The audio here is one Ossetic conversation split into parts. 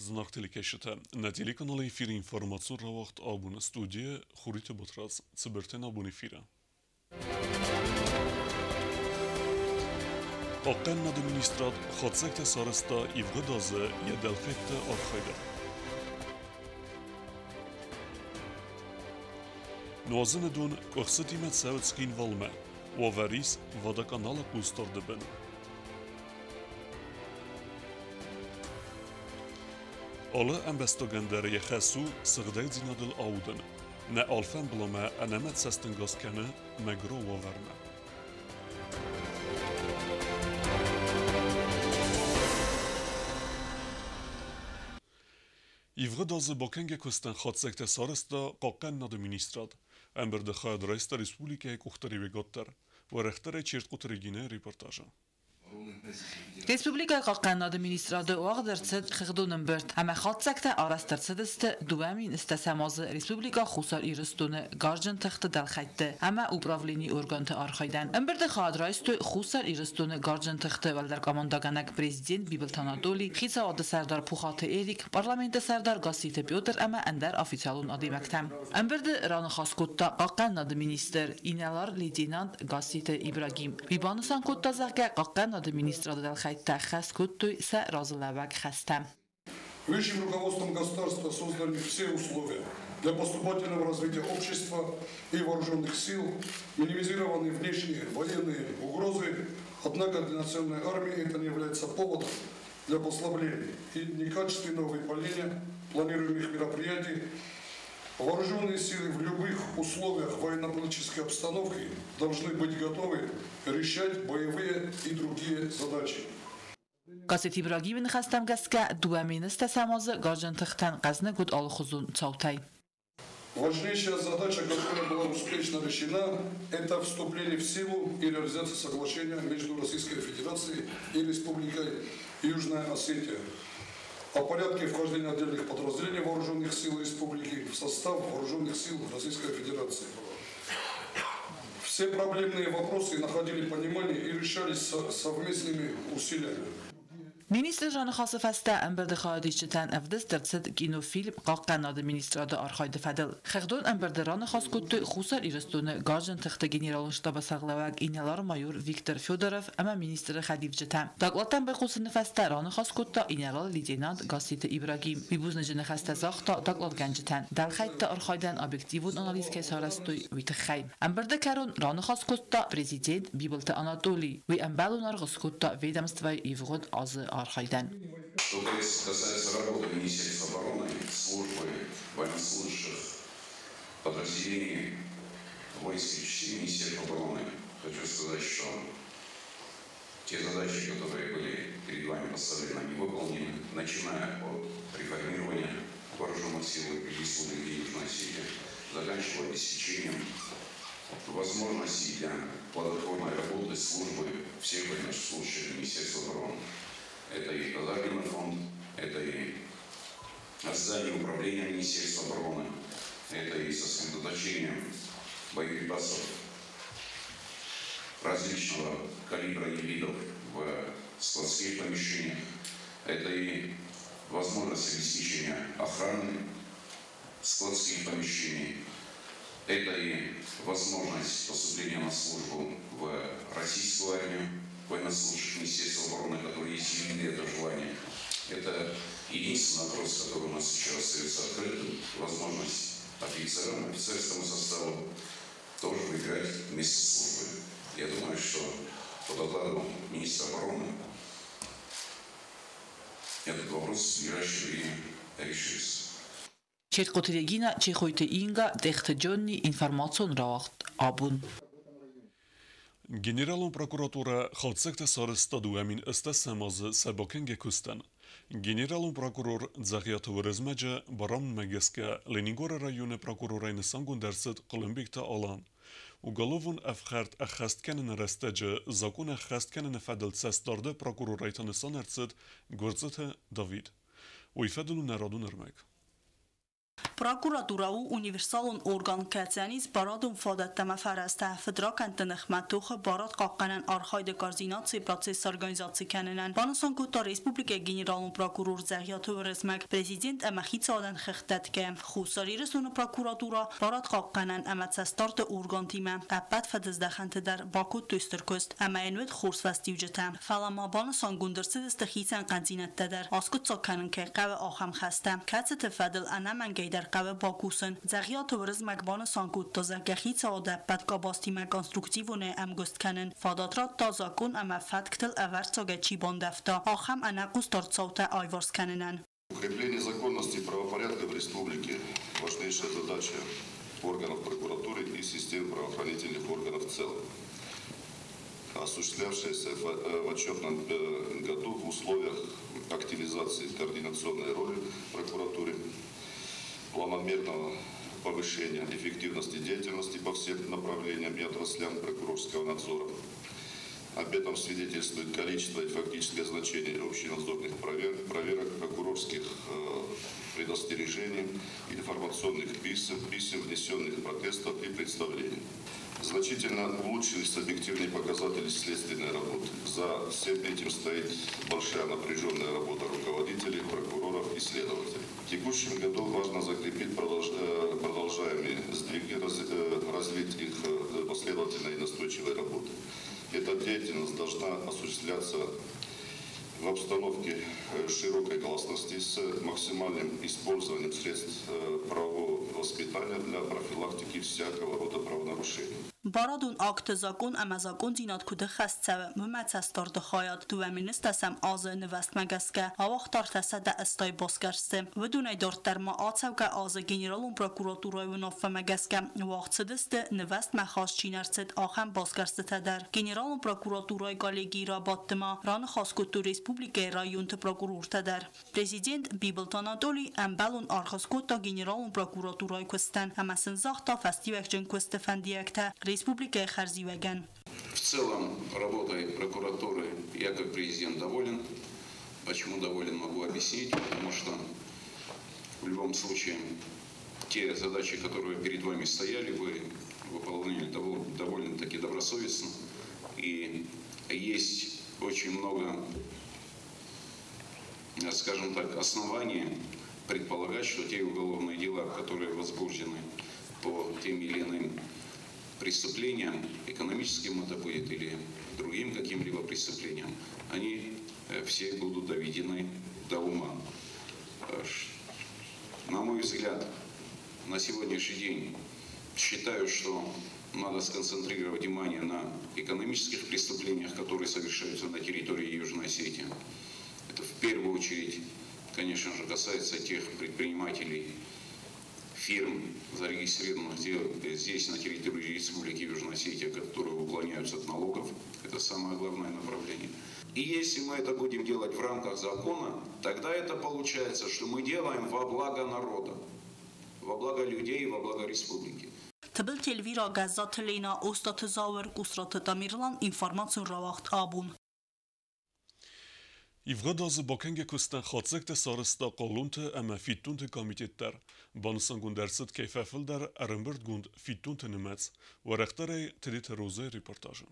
Зынаргъ телекӕсджытӕ, нӕ телеканалы эфиры информацион рауагъд абоны студийы Хуриты Батрадз, цыбыртӕн абон эфиры. Хъахъхъӕнынады министрад хатдзӕгтӕ сарӕзта ивгъуыд азы йӕ дӕлхӕйтты архайдӕн. Нуазыны дон къуыхцытимӕ цӕуы Цхинвалмӕ. Уавӕр ис водоканалы хъусдарды бын. Алы ӕмбӕстагӕн дӕр йӕ хӕс у сыгъдӕгдзинадыл аудын. Нӕ алфӕмбыламӕ ӕнӕмӕт цӕстӕнгас кӕны мӕгуыры уавӕрмӕ. Ивгъуыд азы бакӕнгӕ куыстӕн хатдзӕгтӕ сарӕзта Хъахъхъӕнынады министрад. Ӕмбырды хайад райста республикӕйы къухдариуӕгад дӕр. Уӕрӕхдӕрӕй Чертхъуты Регинӕйы репортажы. Республикӕйы хъахъхъӕнынады министрады уагъд ӕрцыд хыгъдон ӕмбырд ӕмӕ хатдзӕгтӕ арӕзт ӕрцыдысты 2008 азы Республикӕ Хуссар Ирыстоны гарзджын тыхты дӕлхӕйтты ӕмӕ управленийы органты архайдӕн. Ӕмбырды хайад райстой Хуссар Ирыстоны гарзджын тыхты уӕлдӕркомандӕгӕнӕг президент Бибылты Анатоли, хицауады сӕрдар Пухаты Эрик, парламенты сӕрдар Гасситы Петр ӕмӕ ӕндӕр официалон адӕймӕгтӕ. Ӕмбырды раныхас кодта хъахъхъӕнынады министр, инӕлар-лейтенант Гасситы Ибрагим. Уый банысан кодта, зӕгъгӕ, хъахъхъӕнынады министрады дӕлхӕйттӕ хӕс кодтой сӕ разылӕууӕг хӕстӕ. Высшим руководством государства созданы все условия для поступательного развития общества и вооруженных сил, минимизированы внешние военные угрозы, однако для национальной армии это не является поводом для послабления и некачественного выполнения планируемых мероприятий. Вооруженные силы в любых условиях военно-политической обстановки должны быть готовы решать боевые и другие задачи. Гасситы Ибрагимы ныхӕстӕм гӕсгӕ, 2010 азы гарзджын тыхтӕн хъӕзныг уыд алыхуызон цаутӕй. Важнейшая задача, которая была успешно решена, это вступление в силу и реализация соглашения между Российской Федерацией и Республикой Южная Осетия о порядке вхождения отдельных подразделений Вооруженных сил Республики в состав Вооруженных сил Российской Федерации. Все проблемные вопросы находили понимание и решались совместными усилиями. Министры раныхасы фӕстӕ ӕмбырды хайадисджытӕн ӕвдыст ӕрцыд кинофильм Хъахъхъӕнады министрады архайды фӕдыл. Хыгъдон ӕмбырды раныхас кодтой Хуссар Ирыстоны гарзджын тыхты генералон штабы сӕргълӕууӕг инӕлар-майор Виктор Федоров ӕмӕ министры хӕдивджытӕ. Докладтӕм байхъусыны фӕстӕ раныхас кодта инӕлар-лейтенант Гасситы Ибрагим. Уый бузныджы ныхӕстӕ загъта докладгӕнджытӕн, дӕлхӕйтты архайдӕн объективон анализ кӕй сарӕзтой, уый тыххӕй. Ӕмбырды кӕрон раныхас кодта президент Бибылты Анатолий. Уый ӕмбӕлон аргъ скодта ведомствойы ивгъуыд азы архайдӕн. Что касается работы Министерства обороны, службы военнослужащих подразделений воинских частей Министерства обороны, хочу сказать, что те задачи, которые были перед вами поставлены, они выполнены, начиная от реформирования вооруженных сил Республики Южная Осетия, заканчивая обеспечением возможностей для плодотворной работы службы всех военнослужащих Министерства обороны. Это и казарменный фонд, это и здание управления Министерства обороны, это и сосредоточение боеприпасов различного калибра и видов в складских помещениях, это и возможность обеспечения охраны складских помещений, это и возможность поступления на службу в российскую армию военнослужащих Министерства обороны, которые изъявили это желание. Это единственный вопрос, который у нас еще остается открытым, возможность офицерам, офицерскому составу тоже выбирать место службы. Я думаю, что по докладу министра обороны этот вопрос в ближайшее время решится. Чертхъоты Регина, Чехойты Инга, Тъехты Джонни, информацион рауагъд Абон. Генералон прокуратурӕ хатдзӕгтӕ сарӕзта 2008 азы сӕ бакӕнгӕ куыстӕн. Генералон прокурор Дзӕгъиаты Уырызмӕджы барамындмӕ гӕсгӕ Ленингоры районы прокурорӕй нысангонд ӕрцыд Хъуылымбегты Алан. Уголовон ӕфхӕрд ӕххӕст кӕныны рӕстӕджы закъон ӕххӕст кӕныны фӕдыл цӕстдарды прокурорӕй та нысан ӕрцыд Гуырцъыты Давид. Уый фӕдыл у нӕ радон ӕрмӕг. Прокуратура у универсалон орган, кӕцыйӕн ис барадон фадӕттӕ ӕмӕ фӕрӕзтӕ фыдракӕндты ныхмӕ тохы барадхъахъхъӕнӕн архайды координацийы процесс сорганизаци кӕнынӕн, банысан кодта республикӕйы генералон прокурор Дзӕгъиаты Уырызмӕг президент ӕмӕ хицауадӕн хыгъд дӕтгӕйӕ. Хуссар Ирыстоны прокуратура барадхъахъхъӕнӕн ӕмӕ цӕстдарды органтимӕ ӕппӕт фӕдыздӕхӕнты дӕр бакодтой стыр куыст ӕмӕ йын уыд хорз фӕстиуджытӕ. Фӕлӕ ма банысангонд ӕрцыдысты хицӕн хъӕндзинӕдтӕ дӕр, аскъуыддзаг кӕнын кӕй хъӕуы, ахӕм хӕстӕ, кӕцыты фӕдыл ӕнӕмӕнгӕй дӕр хъӕуы бакусын. Дзӕгъиаты Уырызмӕг банысан кодта, зӕгъгӕ, хицауады ӕппӕт къабӕзтимӕ конструктивонӕй ӕмгуыст кӕнын фадат радта закъон ӕмӕ фӕтктыл ӕвӕрццагӕй чи бандӕвта, ахӕм ӕнӕхъусдард цаутӕ аиуварс кӕнынӕн. Укрепление законности и правопорядка в республике – важнейшая задача органов прокуратуры и систем правоохранительных органов в целом, осуществлявшаяся в отчетном году в условиях активизации координационной роли прокуратуры, планомерного повышения эффективности деятельности по всем направлениям и отраслям прокурорского надзора. Об этом свидетельствует количество и фактическое значение общенадзорных проверок, прокурорских предостережений, информационных писем, внесенных протестов и представлений. Значительно улучшились объективные показатели следственной работы. За всем этим стоит большая напряженная работа руководителей, прокуроров и следователей. В текущем году важно закрепить продолжаемые сдвиги, развить их последовательной и настойчивой работой. Эта деятельность должна осуществляться в обстановке широкой гласности с максимальным использованием средств правового воспитания для профилактики всякого рода правонарушений. Барадон акты закъон ӕмӕ закъондзинад куыд ӕххӕст цӕуы, уымӕ цӕстдарды хайад 2011 азы нывӕзтмӕ гӕсгӕ ауагъта 380 басгӕрсты. Уыдонӕй дарддӕр ма ацӕугӕ азы генералон прокуратурӕйы уынаффӕмӕ гӕсгӕ уагъд цыдысты, нывӕзтмӕ хаст чи не рцыд, ахӕм басгӕрстытӕ дӕр. Генералон прокуратурӕйы коллегийы рабадты ма раныхас кодтой республикӕйы районты прокурортӕ дӕр. Президент Бибылты Анатоли ӕмбӕлон аргъ скодта генералон прокуратурӕйы куыстӕн ӕмӕ сын загъта фӕстиуӕгджын куысты фӕндиӕгтӕ республикӕйы хӕрзиуӕгӕн. В целом работой прокуратуры я как президент доволен. Почему доволен, могу объяснить, потому что в любом случае те задачи, которые перед вами стояли, вы выполняли довольно-таки добросовестно. И есть очень много, скажем так, оснований предполагать, что те уголовные дела, которые возбуждены по тем или иным преступлениям, экономическим это будет или другим каким-либо преступлениям, они все будут доведены до ума. На мой взгляд, на сегодняшний день считаю, что надо сконцентрировать внимание на экономических преступлениях, которые совершаются на территории Южной Осетии. Это в первую очередь, конечно же, касается тех предпринимателей, фирм, зарегистрированных здесь, на территории Республики Южная Осетия, которые уклоняются от налогов. Это самое главное направление. И если мы это будем делать в рамках закона, тогда это получается, что мы делаем во благо народа, во благо людей, во благо республики. Тыбылты Эльвира, Гӕззаты Лена, Остаты Зауыр, Къусраты Тамерлан, информацион рауагъд «Абон». Ивгъуыд азы бакӕнгӕ куыстӕн хатдзӕгтӕ сарӕзта хъалонты ӕмӕ фиддонты комитет дӕр. Банысангонд ӕрцыд, кӕй фӕфылдӕр ӕрӕмбырдгонд фиддонты нымӕц. Уӕрӕхдӕрӕй Тедеты Розӕйы репортажы.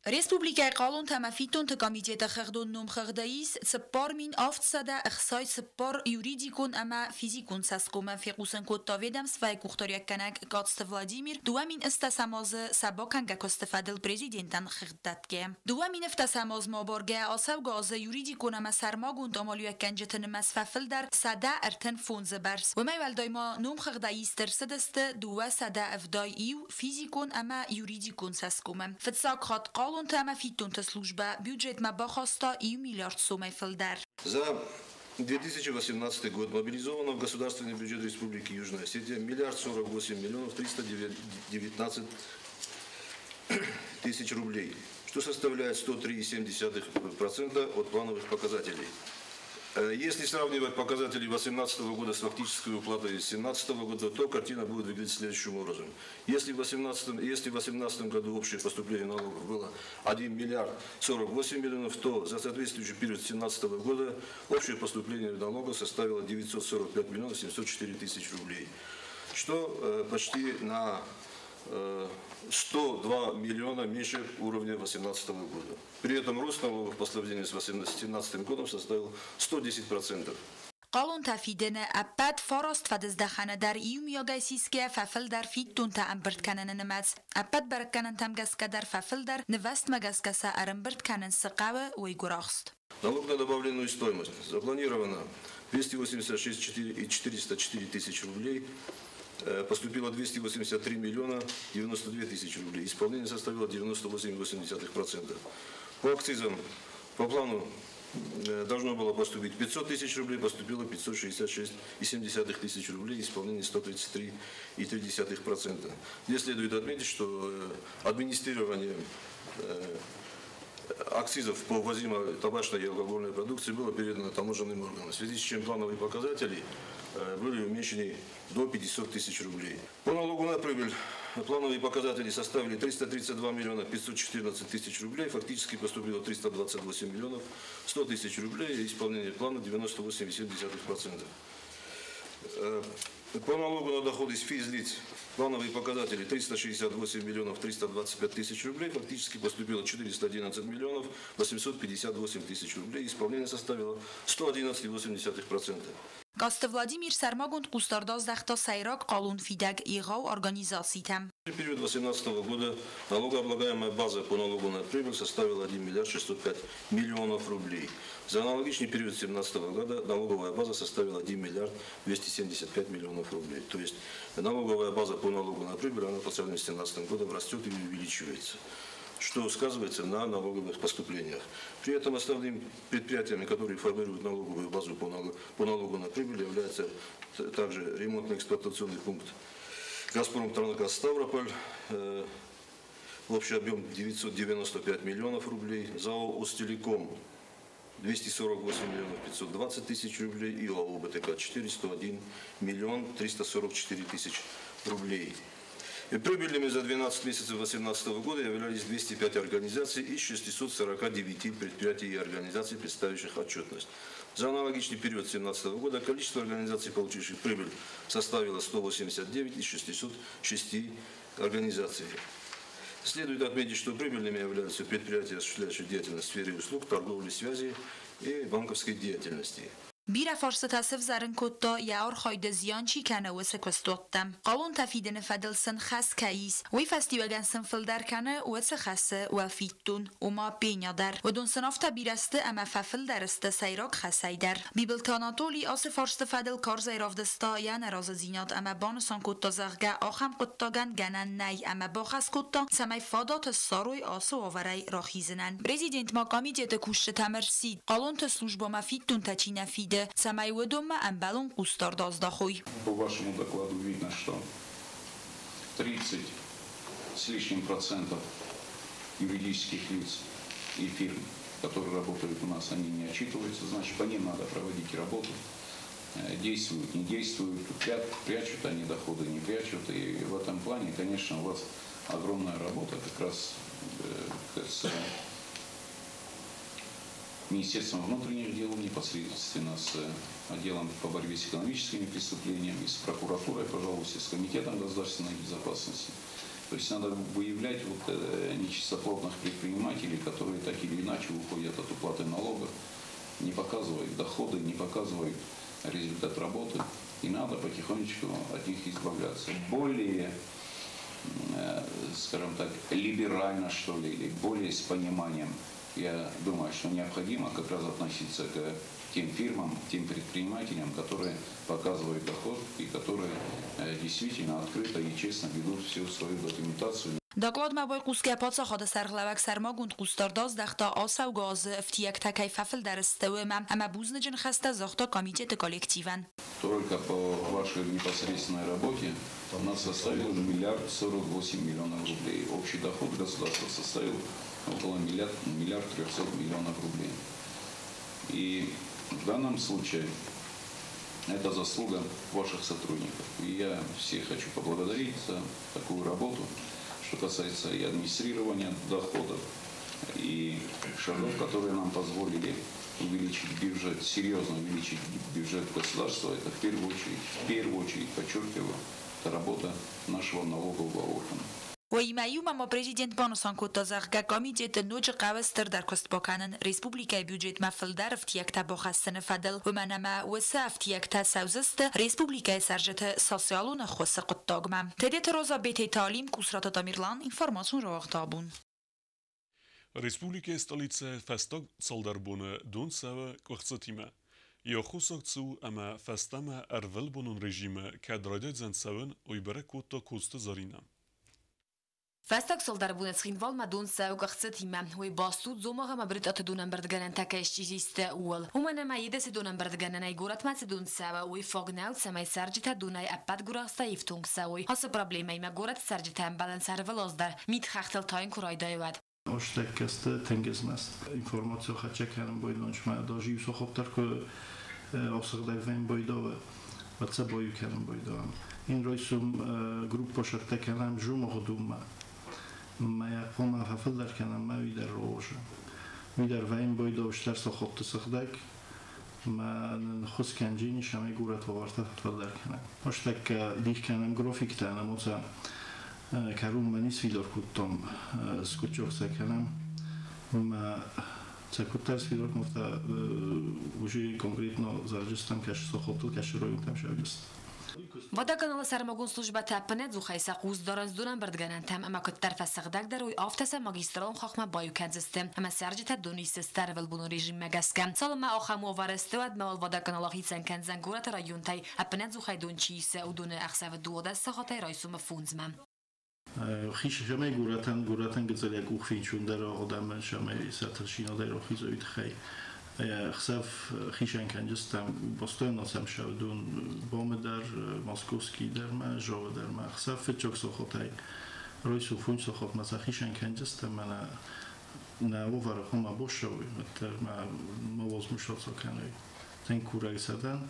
Республикӕйы хъалонтӕ ӕмӕ фиддонты комитеты хыгъдон номхыгъды ис 4764 юридикон ӕмӕ физикон цӕсгомы, фехъусын кодта ведомствӕйы къухдариуӕггӕнӕг Коцты Владимир 2010 азы сӕ бакӕнгӕ куысты фӕдыл президентӕн хыгъд дӕтгӕйӕ. 2010 азмӕ абаргӕйӕ ацӕугӕ азы юридикон ӕмӕ сӕрмагонд амалиуӕггӕнджыты нымӕц фӕфылдӕр 135-ы бӕрц. Уымӕй уӕлдай ма номхыгъдӕй ист ӕрцыдысты 271 физикон ӕмӕ юридикон цӕсгомы. Фыццаг хатт хъалонты ӕмӕ фиддонты службӕ бюджетмӕ бахаста 1 миллиард сомӕй фылдӕр. За 2018 год мобилизовано в государственный бюджет Республики Южная Осетия миллиард 48 миллионов 319 тысяч рублей, что составляет 103,7% от плановых показателей. Если сравнивать показатели 2018 года с фактической уплатой 2017 года, то картина будет выглядеть следующим образом. Если в 2018 году общее поступление налогов было 1 миллиард 48 миллионов, то за соответствующий период 2017 года общее поступление налогов составило 945 миллионов 704 тысяч рублей, что почти на 102 миллиона меньше уровня 2018 года. При этом рост налогов по сравнению с 2017 годом составил 110%. Хъалонтӕ фидыны ӕппӕт фараст фӕдыздӕхӕны дӕр иумиагӕй сисгӕйӕ фӕфылдӕр фиддонтӕ ӕмбырд кӕныны нымӕц. Ӕппӕт бӕрӕггӕнӕнтӕм гӕсгӕ дӕр фӕфылдӕр, нывӕзтмӕ гӕсгӕ сӕ ӕрӕмбырд кӕнын цы хъӕуы, уый гуырахст. Налог на добавленную стоимость запланировано 286 404 тысяч рублей. Поступило 283 миллиона 92 тысячи рублей. Исполнение составило 98,8%. По акцизам, по плану должно было поступить 500 тысяч рублей, поступило 566,7 тысяч рублей, исполнение 133,3%. Здесь следует отметить, что администрирование акцизов по ввозимой табачной и алкогольной продукции было передано таможенным органам, в связи с чем плановые показатели были уменьшены до 500 тысяч рублей. По налогу на прибыль плановые показатели составили 332 миллиона 514 тысяч рублей, фактически поступило 328 миллионов 100 тысяч рублей, исполнение плана 98,7%. По налогу на доходы с физлиц плановые показатели 368 миллионов 325 тысяч рублей, фактически поступило 411 миллионов 858 тысяч рублей, исполнение составило 111,8%. Коцты Владимир сӕрмагонд хъусдард аздӕхта сӕйраг хъалонфидӕг егъау организацитӕм. В период 2018 года налогооблагаемая база по налогу на прибыль составила 1 миллиард 605 миллионов рублей. За аналогичный период 2017 года налоговая база составила 1 миллиард 275 миллионов рублей. То есть налоговая база по налогу на прибыль, она по сравнению с 2017 годом растет и увеличивается, что сказывается на налоговых поступлениях. При этом основными предприятиями, которые формируют налоговую базу по налогу на прибыль, являются также ремонтно-эксплуатационный пункт «Газпром Трансгаз Ставрополь», общий объем 995 миллионов рублей, ЗАО «Остелеком» 248 миллионов 520 тысяч рублей и ОАО «БТК» 401 миллион 344 тысяч рублей. И прибыльными за 12 месяцев 2018 года являлись 205 организаций из 649 предприятий и организаций, представивших отчетность. За аналогичный период 2017 года количество организаций, получивших прибыль, составило 189 из 606 организаций. Следует отметить, что прибыльными являются предприятия, осуществляющие деятельность в сфере услуг, торговли, связи и банковской деятельности. Бирӕ фарстытӕ сӕвзӕрын кодта, йӕ архайды зиан чи кӕны, уыцы куыстуӕттӕм. Хъалонтӕ фидыны фӕдыл сын хӕс кӕй ис, уый фӕстиуӕгӕн сын фылдӕр кӕны уыцы хӕсы уӕлфиддон, ома пеня дӕр. Уыдон сын афтӕ бирӕ сты ӕмӕ фӕфылдӕр сты сӕйраг хӕсӕй дӕр. Бибылты Анатоли ацы фарсты фӕдыл карзӕй равдыста йӕ нӕразыдзинад ӕмӕ банысан кодта, зӕгъгӕ, ахӕм хъуыддагӕн гӕнӕн нӕй ӕмӕ бахӕс кодта, цӕмӕй фадат ссарой ацы уавӕрӕй рахизынӕн. Президент ма комитеты кусджытӕм ӕрсидт, хъалонты службӕмӕ фиддонтӕ чи нӕ фиды, цӕмӕй уыдонмӕ ӕмбӕлон хъусдард аздахой. По вашему докладу видно, что 30 с лишним процентов юридических лиц и фирм, которые работают у нас, они не отчитываются, значит, по ним надо проводить работу. Действуют, не действуют, прячут они доходы, не прячут. И в этом плане, конечно, у вас огромная работа как раз с Министерством внутренних дел, непосредственно с отделом по борьбе с экономическими преступлениями, с прокуратурой, пожалуйста, с Комитетом государственной безопасности. То есть надо выявлять нечистоплотных предпринимателей, которые так или иначе уходят от уплаты налогов, не показывают доходы, не показывают результат работы. И надо потихонечку от них избавляться. Более, скажем так, либерально, что ли, или более с пониманием. Я думаю, что необходимо как раз относиться к тем фирмам, тем предпринимателям, которые показывают доход и которые действительно открыто и честно ведут всю свою документацию. Докладмӕ байхъусгӕ паддзахады сӕргълӕууӕг сӕрмагонд хъусдард аздӕхта ацӕугӕ азы ӕфтиӕгтӕ кӕй фӕфылдӕр сты, уымӕ ӕмӕ бузныджы ныхӕстӕ загъта комитеты коллективӕн. Только по вашей непосредственной работе у нас составил 1 048 000 000 рублей. Общий доход государства составил около 1 300 000 000 рублей. И В данном случае это заслуга ваших сотрудников. И я всех хочу поблагодарить за такую работу, что касается и администрирования доходов, и шагов, которые нам позволили увеличить бюджет, серьезно увеличить бюджет государства. Это в первую очередь, подчеркиваю, это работа нашего налогового органа. Уыимӕ иумӕ ма президент банысан кодта, зӕгъгӕ, комитеты ноджы хъӕуы стырдӕр куыст бакӕнын республикӕйы бюджетмӕ фылдӕр ӕфтиӕгтӕ бахӕссыны фӕдыл, уымӕн ӕмӕ уыцы ӕфтиӕгтӕ цӕудзысты республикӕйы цӕрджыты социалон ӕххуысы хъуыддагмӕ. Тедеты Роза, Бететы Алим, Къусраты Тамерлан, информацион рауагъд Абон. Республикӕйы столицӕйы фӕстаг цалдӕр боны дон цӕуы къуыхцытимӕ. Йӕ аххосаг цы у ӕмӕ фӕстӕмӕ ӕрвылбонон режимы кӕд райдайдзӕн цӕуын, уый бӕрӕг кодта Коцты Зӕринӕ. Фӕстаг цалдӕр боны Цхинвалмӕ дон цӕуы къуыхцытимӕ. Уый баст у Дзомагъ ӕмӕ Брытъаты донӕмбырдгӕнӕнтӕ кӕй счъизи сты, ууыл. Уымӕн ӕмӕ Едысы донӕмбырдгӕнӕнӕй горӕтмӕ цы дон цӕуы, уый фаг нӕу, цӕмӕй цӕрджытӕ донӕй ӕппӕт гуырахстӕй ифтонг цӕуой. Ацы проблемӕимӕ горӕты цӕрджытӕ ӕмбӕлынц ӕрвылаз дӕр, мит хӕхтыл тайын куы райдайы, уӕд. Астӕккӕсты тенгезмӕст информацио хӕццӕ кӕнын бойдончмӕ, даже иу сохоптар ку осыгъдӕг вен бойдовы, ватса бою кӕнын бойдовам. Ин ройсум группа шатта кӕнӕм жумоҕдумма. Мӕ хъуамӕ фӕфылдӕр кӕнӕм мӕ уидӕр рожы. Уидӕр вен бойдов стӕр сохопты сыгъдӕг, мӕ нын хус кӕнджини шамай гурат ваварта фӕфылдӕр кӕнӕм. Астӕккӕ дих кӕнӕм графиктӕ, намоца Карум nisvidor kuttom skutjoksa кӕнӕм. Ма цакуттар свидор муфта уже конкретно зарджыстам кӕш сохоптыл кӕш районтам шагыст. Водоканалы сӕрмагонд службӕтӕ ӕппынӕдзухӕй сӕ хъус дарынц донӕмбырдгӕнӕнтӕм ӕмӕ куыддӕр фӕсыгъдӕгдӕр уой, афтӕ сӕ магистралон хахмӕ баиу кӕндзысты ӕмӕ цӕрджытӕ дон исдзысты ӕрвылбонон режиммӕ гӕсгӕ. Цалынмӕ ахӕм уавӕры сты, уӕдмӕ уал водоканал ахицӕн кӕндзӕн горӕты районтӕй ӕппынӕдзухӕй дон чи исы, уыдоны ӕхсӕвы 12 сахатӕй райсомы 5-мӕ. Хи шамай гуратан гуратан гыцӕлӕ къухфинчун дӕр одамӕ шамай саташина дӕр охизой тхай. Хсав хишан кӕнджыстам постоянно сам шавдун боме дӕр московский дӕр ма жова дӕр ма хсав фетчок сохотай ройсу фунч сохот ма хишан кӕнджыстам мана на овара хома бошавой маттар ма ма возмушаться кӕной. Тен кураг садан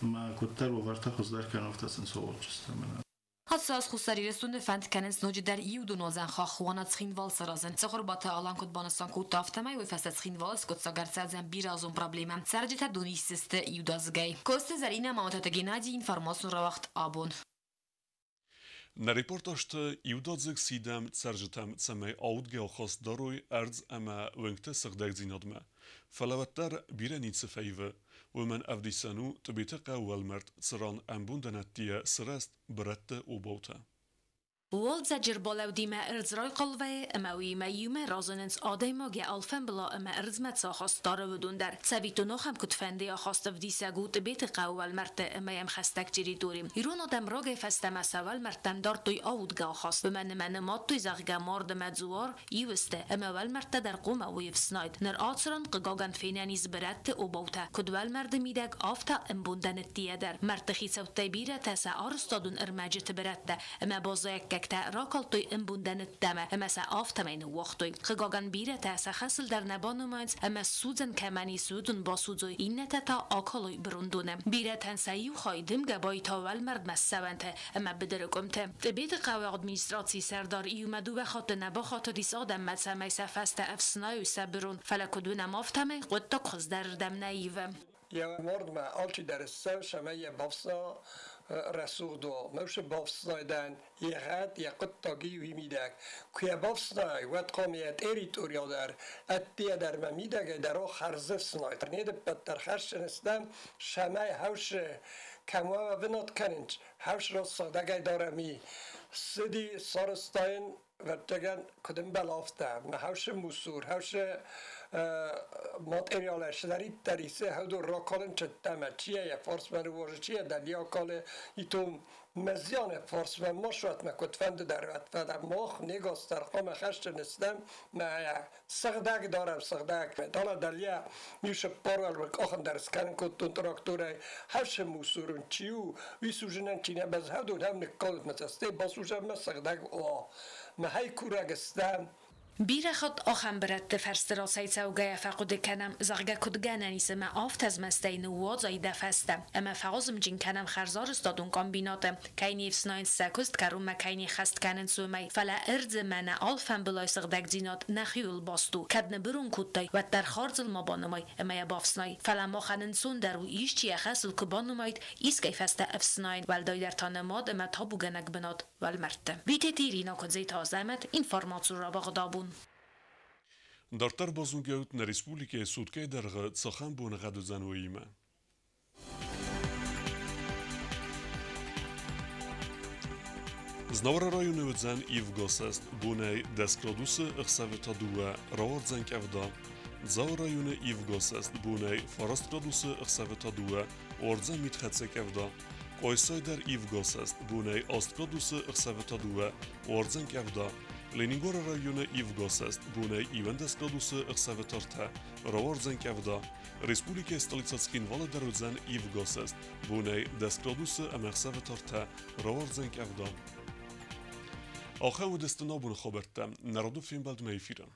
ма куттар оварта хуздӕр кӕнофтасын соотчестам мана. Ацы аз Хуссар Ирыстоны фӕнд кӕнынц ноджыдӕр иу донуадзӕн хахх Уанат-Цхинвал саразын. Цӕхуырбаты Алан куыд банысан кодта, афтӕмӕй уый фӕстӕ Цхинвалы скъуыддзаг ӕрцӕудзӕн бирӕазон проблемӕ. Цӕрджытӕ дон исдзысты иудадзыгӕй. Коцты Зӕринӕ, Мамытаты Геннадий, информацион рауагъд Абон. Нӕ репортажты иудадзыг сидӕм цӕрджытӕм, цӕмӕй аудгӕ ахаст дарой ӕрдз ӕмӕ уӕнгты сыгъдӕгдзинадмӕ. Фӕлӕ уӕддӕр бирӕ ницы фӕивы. Уымӕн ӕвдисӕн у Тъбеты хъӕуы уӕлмӕрд, цыран ӕмбондӕн ӕддейӕ сырӕзт бырӕтты обаутӕ. Уалдзӕджы рбалӕудимӕ ӕрдз райхъал вӕййы ӕмӕ уыимӕ иумӕ разынынц адӕймаг йӕ алфӕмбыла ӕмӕ ӕрдзмӕ цы ахаст дары, уыдон дӕр. Цӕвиттон, ахӕм куыдфӕндыйы ахаст ӕвдисӕг у Тъбеты хъӕуы уӕлмӕрдты ӕмӕ йӕм хӕстӕг территори. Ирон адӕм рагӕй фӕстӕмӕ сӕ уӕлмӕрдтӕм дардтой аудгӕ ахаст, уымӕн ӕмӕ нымадтой, зӕгъгӕ, мард ӕмӕ дзуар иу сты, ӕмӕ уӕлмӕрдтӕ дӕр хъуамӕ уой ӕфснайд. Ныр ацы ран, хъыгагӕн, фенӕн ис бырӕтты обаутӕ, куыд уӕлмӕрды мидӕг, афтӕ ӕмбондӕн ӕддейӕ дӕр. Мӕрдты хицӕуттӕй бирӕтӕ сӕ арӕзтадон ӕрмӕджыты бырӕттӕ ӕмӕ баззайӕггӕгтӕ ракалдтой ӕмбондӕн ӕддӕмӕ ӕмӕ сӕ афтӕмӕй ныууагътой. Хъыгагӕн, бирӕтӕ сӕ хӕсыл дӕр нӕ банымайынц ӕмӕ ссудзӕн кӕмӕн ис, уыдон басудзой, иннӕтӕ та акалой бырондоны. Бирӕтӕн сӕ иу хай дымгӕ байтауы уӕлмӕрдмӕ ссӕуӕнты ӕмӕ быдыры къуымты. Тъбеты хъӕуы администрацийы сӕрдар иумӕ дыууӕ хатты нӕ бахатыдис адӕммӕ, цӕмӕй сӕ фӕстӕ ӕфснайой сӕ бырон, фӕлӕ куыд уынӕм, афтӕмӕй хъуыддаг хуыздӕрырдӕм нӕ ивы. Йӕ мардмӕ алчидӕр ссӕуы, цӕмӕй йӕ бафса рӕсугъд уа. Мӕусы бафснайдӕн йӕ гъӕд, йӕ хъуыддаг иу мидӕг. Куы йӕ бафснайай, уӕд хъуамӕ йӕ территорийӕ дӕр, ӕддейӕ дӕр мӕ мидӕгӕй дӕр уа хӕрзӕфснайд. Не дӕппӕт дӕр хӕссын стӕм, цӕмӕй хӕусы кӕм уӕвынад кӕнынц, хӕус рӕсугъдӕгӕй дарӕм и. Цыди сарӕзтаин ӕвӕццӕгӕн, куыд ӕмбӕлы, афтӕ. Мӕ хӕусы мусор, хӕусы материалӕ цыдӕриддӕр исы, хӕудон ракалын чыдтӕмӕ, чи йӕ фарсмӕ ныууазы, чи йӕ дӕлейӕ акалы, итом мӕзианы фарсмӕ ма суӕд, мӕ куыдфӕнды дӕр уӕд, фӕлӕ мах не гас дӕр хъуамӕ хӕсджын стӕм, мӕ сыгъдӕг дарӕм, сыгъдӕг. Дала дӕлейӕ иу сыппар уӕлвӕр къахын дӕр скӕнын кодтон тракторӕй, хӕфсы мусорын чи у, уый сужынӕн чи нӕ бӕззы, хӕудон хӕм ныккалут мӕ цӕстӕй, басужӕм мӕ сыгъдӕг уа. Мӕ хай курӕг стӕм. Бирӕ хатт ахӕм бырӕтты фӕрсты рацӕйцӕугӕйӕ фӕхъуыды кӕнӕм, зӕгъгӕ, куыд гӕнӕн ис ӕмӕ афтӕ змӕстӕй ныууадзай дӕ фӕстӕ. Ӕмӕ фӕазымджын кӕнӕм хӕрзарӕзтадон комбинаты, кӕй не фснайынц сӕ куыст, кӕронмӕ кӕй не ххӕст кӕнынц, уымӕй. Фӕлӕ ӕрдзы мӕнӕ алфӕмбылай сыгъдӕгдзинад нӕхиуыл баст у. Кӕд ныббырон кодтай, уӕддӕр хардзыл ма банымай ӕмӕ йӕ бафснай. Фӕлӕ махӕн ӕнцондӕр у, исчи йӕ хӕсыл куы банымаид, искӕй фӕстӕ ӕфснайын, уӕлдайдӕр та нымад ӕмӕ табугӕнӕг бынат, уӕлмӕрдты. Битеты Ирина, Куыдзеты Азӕмӕт, информацион рауагъд Абон. Дарддӕр базонгӕ ут нӕ республикӕйы суткӕйы дӕргъы цахӕм боныгъӕд уыдзӕн, уыимӕ. Знауыры районы уыдзӕн ивгӕсӕст, бонӕй 10 градусы, ӕхсӕвы та 2, рауардзӕн къӕвда. Дзауы районы ивгӕсӕст, бонӕй 9 градусы, ӕхсӕвы та 2, уардзӕн митхӕццӕ къӕвда. Къуайсай дӕр ивгӕсӕст, бонӕй 8 градусы, ӕхсӕвы та 2, уардзӕн къӕвда. Ленингоры районы ивгӕсӕст, бонӕй 11 градусы, ӕхсӕвы та 3, рауардзӕн къӕвда. Республикӕйы столицӕ Цхинвалы дӕр уыдзӕн ивгӕсӕст, бонӕй 10 градусы ӕмӕ ӕхсӕвы та 3, рауардзӕн къӕвда. Ахӕм уыдысты нӕ абоны хабӕрттӕ. Нӕ радон фембӕлдмӕ эфиры.